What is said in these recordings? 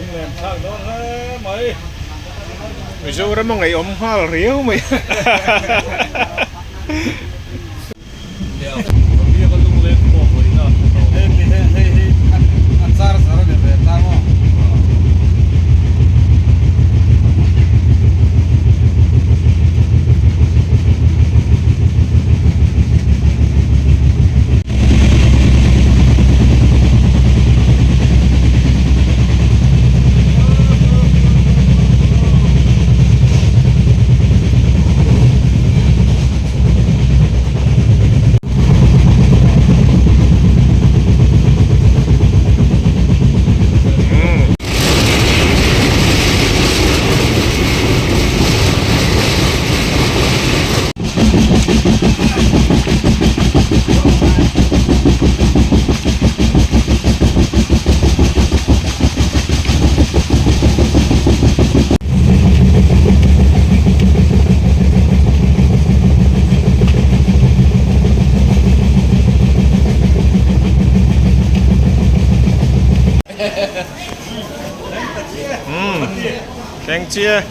Lunglen thlak dawn hle mai. Mizoram a ngaihawm nghal riau mai. Thleng chiah.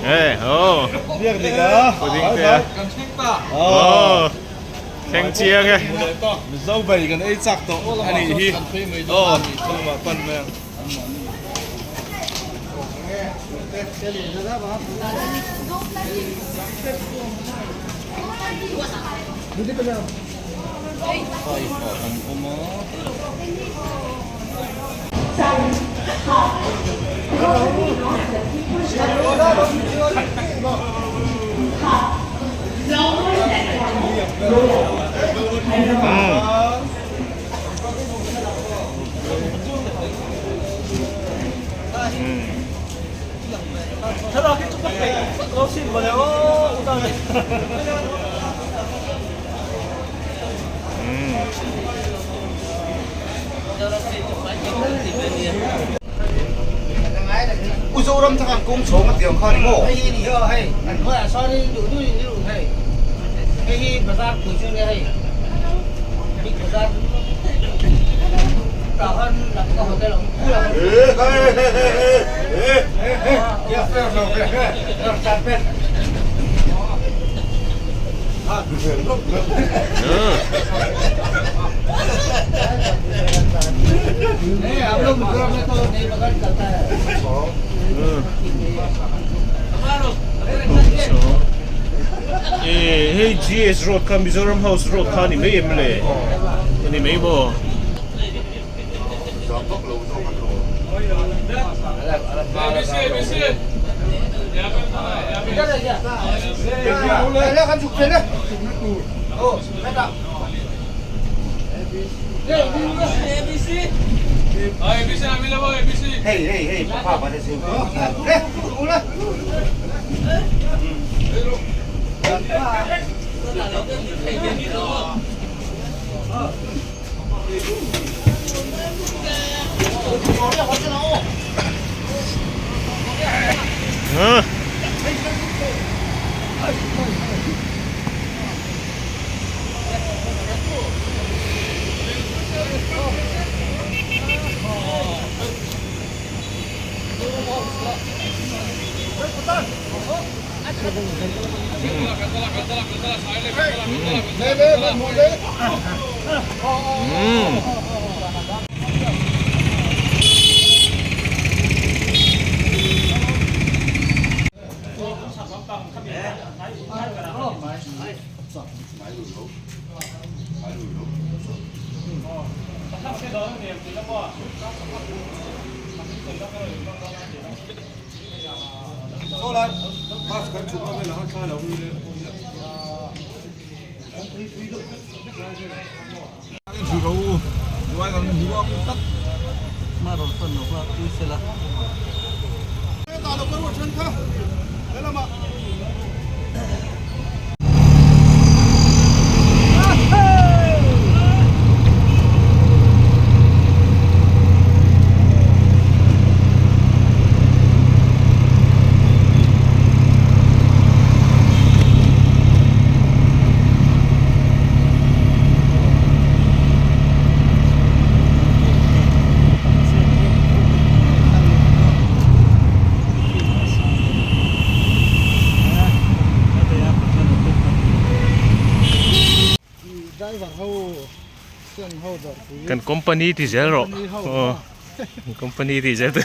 Hey, oh. Biak dik a. Pudding te a. Kan thleng ta. Oh. Thleng chiang e. Mizo bai kan ei chak tawh a nih hi. Oh, chungah pan mai ang. U Zoram thakang kawng chhawng a tiang kha ni maw? Hei ni ho hei an hnuai ah sawn in duh duh in i luh thei hei hi bazar pui chu nia hei big bazar tah khan lamka hotel a awm pui a. Hei GS road kha Mizoram house road kha a ni mai em le a ni mai maw? Driver ho sen ho dawrpui. Kan company ti zel rawh. Aw company ti zel tur.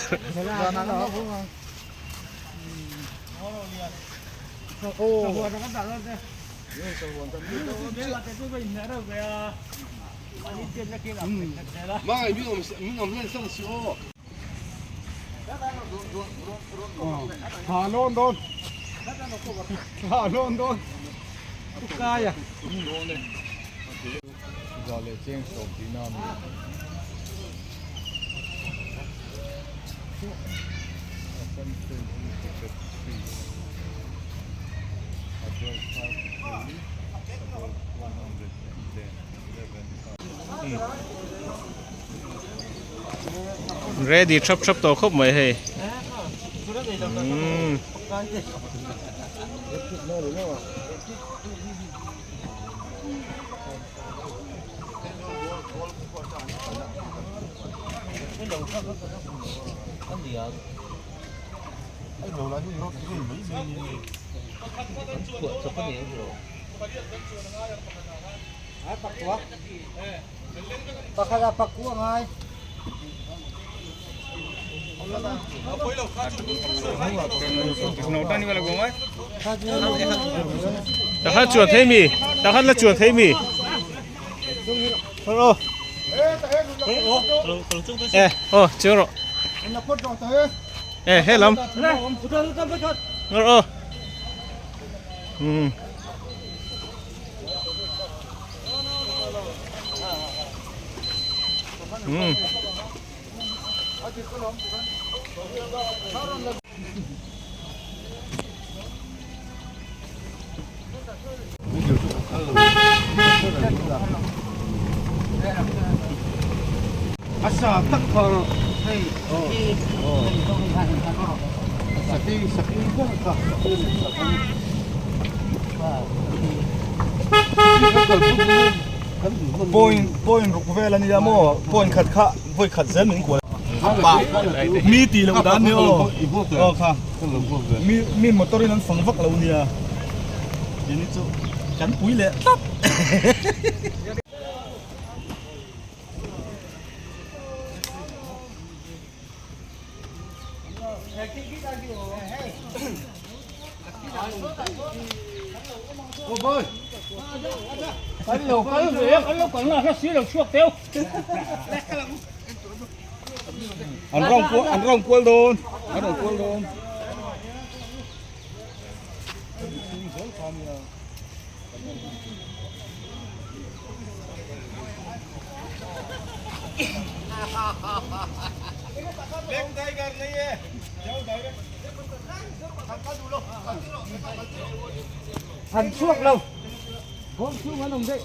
Thla lawn dawn thla lawn dawn Kaia Za leh cheng sawm tihna a ni. Assam Train e-ticket fee adult 33, adult 110, 11. Ready thap thap tawh khawp mai hei. Umm. Pakhat ah pakua ngai. Takhan chuan thei mi takhan la chuan thei mi hello e aw chiang rawh e he lam ngawr aw um um Point point ruk vel a nia maw point khat kha vawi khat zel min kual mi tih loh dan ni aw aw kha mi mi motor in an fang vak lo nia keini chu kan pui leh tlat. An rawn kual an rawn kual dawn an rawn kual dawn. An chhuak lo. Bawm chhung an awm daih.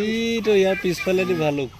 এইটো ইয়াৰ পিছফালেদি ভালুক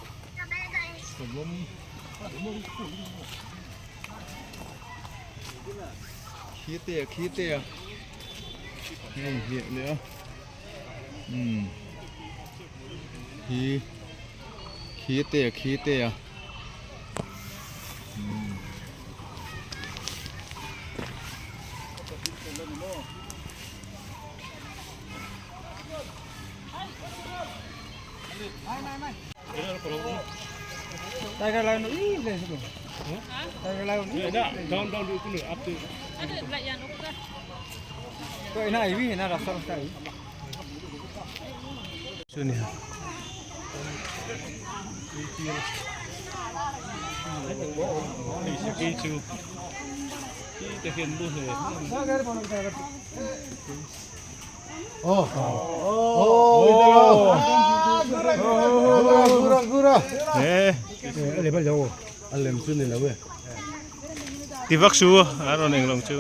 Ti vak su a rawn eng lo chu.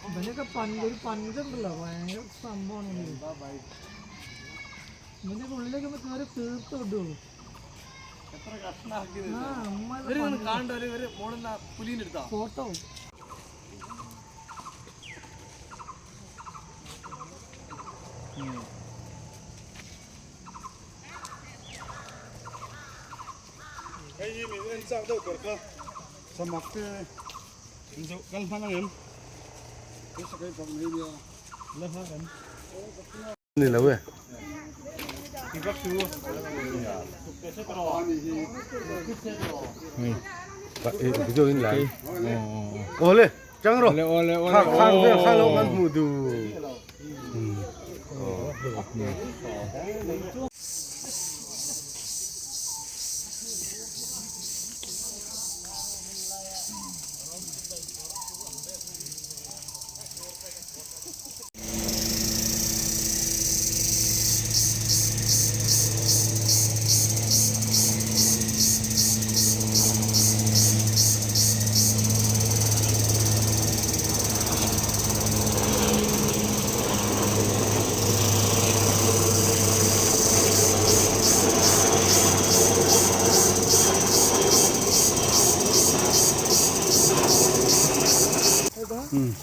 ഇവനൊക്കെ punch ഒരു പഞ്ചുണ്ടല്ലോ ഭയങ്കര സംഭവമാണ് ഇവന്റെ ഉള്ളിലേക്ക് ഒന്ന് കയറി തീർത്ത് വിടുള്ളൂ. Photo. Hei hi min en chak deuh ber kha samak te in zoh kal hman ang em la hman em Ni lo e. Video in lai. Ole, chang ro. Ole ole. Khang khang vel kha lo kan hmu du.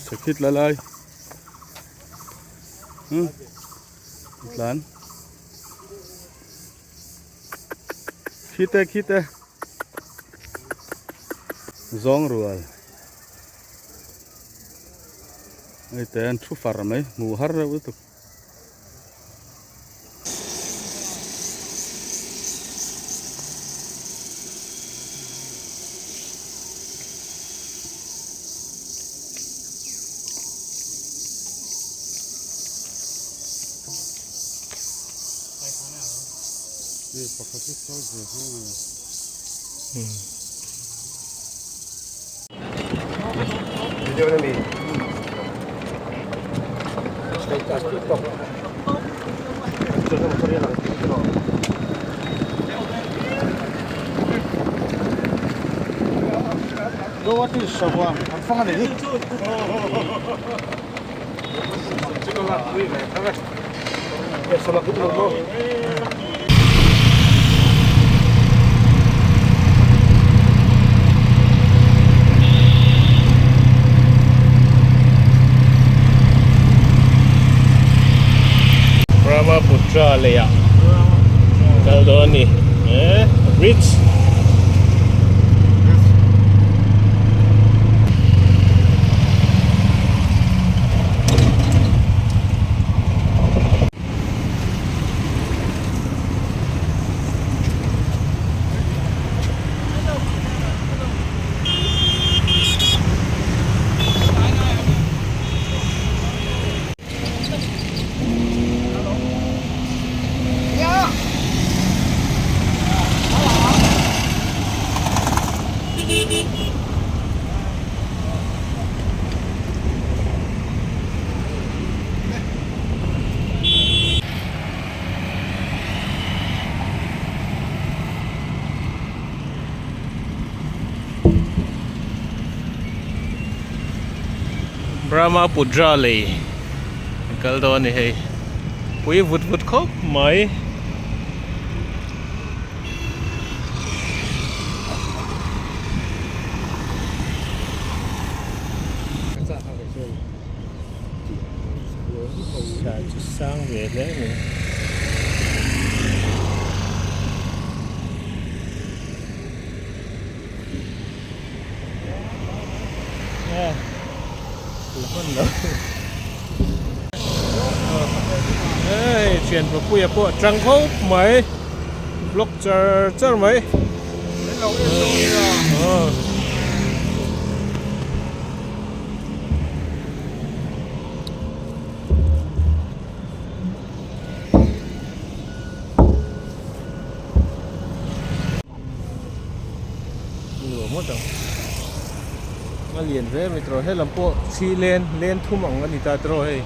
Sakhit la lai. Tlan. Khite khite. Zawng rual. Hei te an thu far mai hmuh har reuh lutuk. Brahmaputra lei ah kal dawn a ni eh bridge. Brahmaputra lei kal dawn a ni hei pui vut vut khawp mai. Chu sang ve hle a ni. La hman lo. Hei thian papuia pawh a tang khawp mai vlog char char mai. Nuam ngawt ang a lian hle mai tawh helam pawh chhi len len thum ang a ni ta tawh hei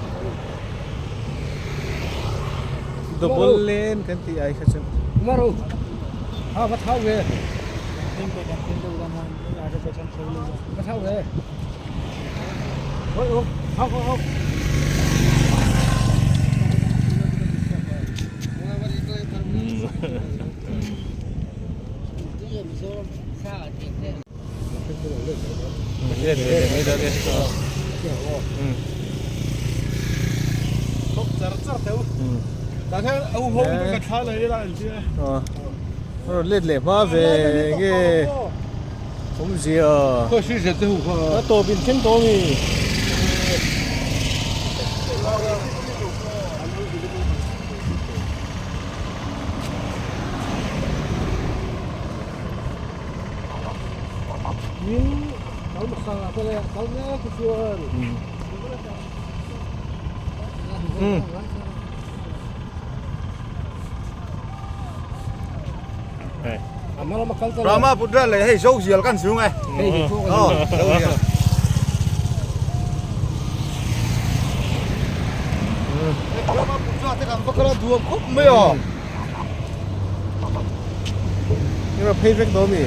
double len kan tih ai kha chuan Let leh hma ve nge awmzia a tawp in thleng tawh ami. Brahmaputra lei hei zo zial kan zung e. Aw zo zial. Brahmaputra te kan va kal a duam khawp mai aw. Ira phei vek dawn mi.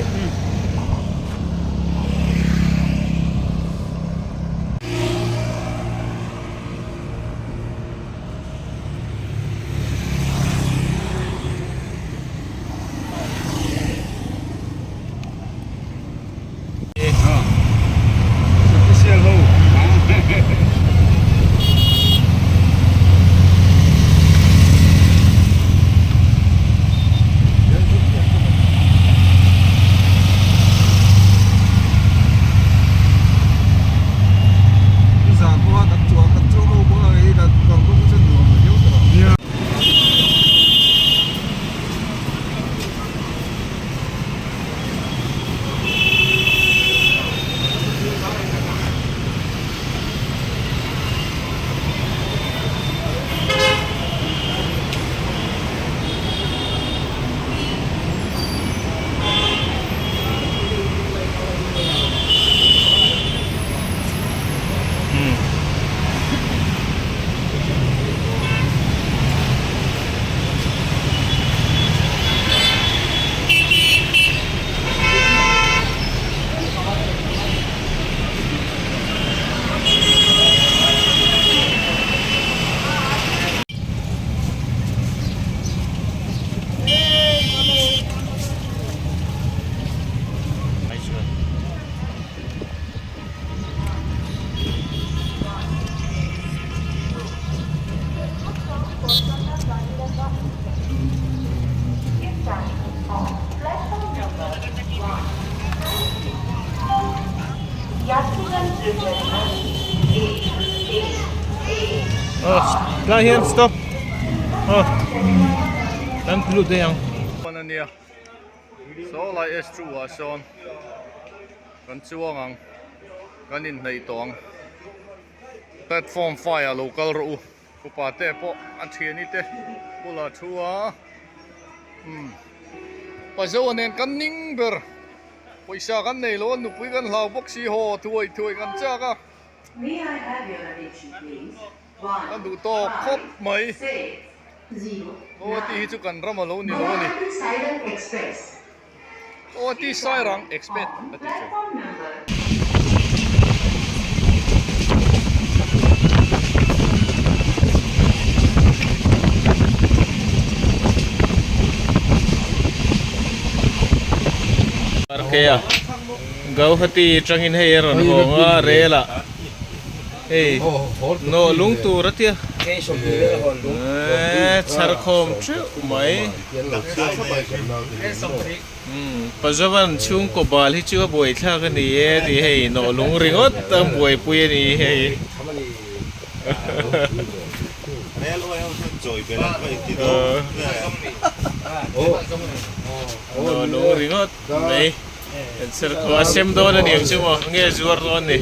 Tlai hian stop kan lut daih ang. Pan ania saw lai S two ah sawn kan chuang ang kan inhnaih tawh ang platform 5 ah lo kal rawh u. Upa te pawh a thiani te bulah thu a umm Pazoa nen kan ning ber pawisa kan nei lo a nupui kan hlau bawk si haw thuai thuai kan chak a kan duh tawk khawp mai Guwahati hi chu kan ram a lo ni lo a ni Guwahati Sairang Express a ti chu. Arkea Gauhati atangin hei a rawn hawng a rel ah hei nawh lung tur a tia eee chhar khawm theuh mai. Pazavan chhungkaw bal hi chu a buaithlak a ni e tih hei nawh lung ringawt a buaipui a ni hei. Nawh lung ringawt mai. Kan serkhaw a sem dawn a ni ang chu maw? Nge zuar dawn ni?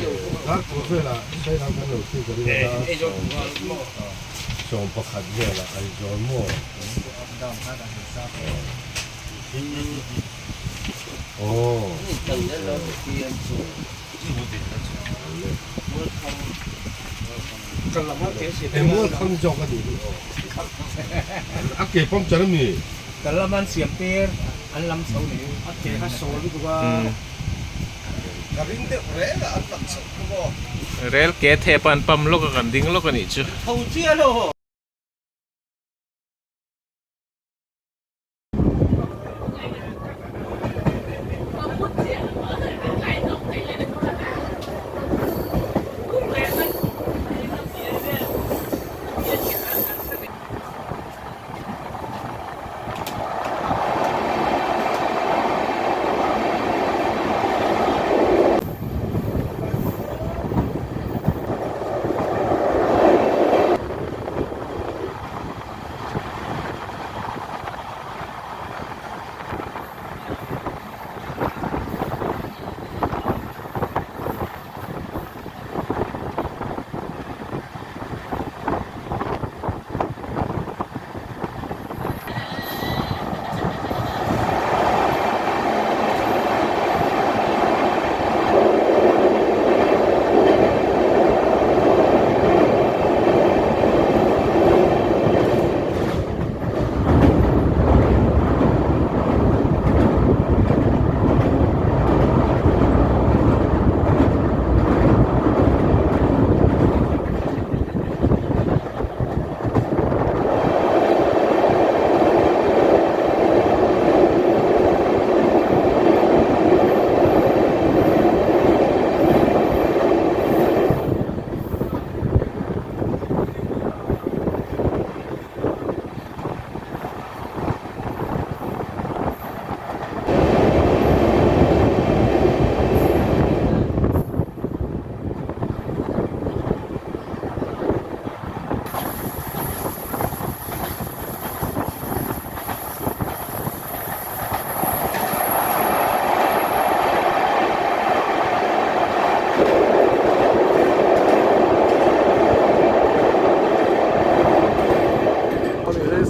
Rel ke thep an pam lawk a kan ding lawk a nih chu.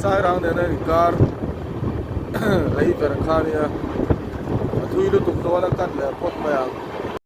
Sairang nena inkar lei ber kha ania a thui lutuk dawn a cut leh phawt mai ang.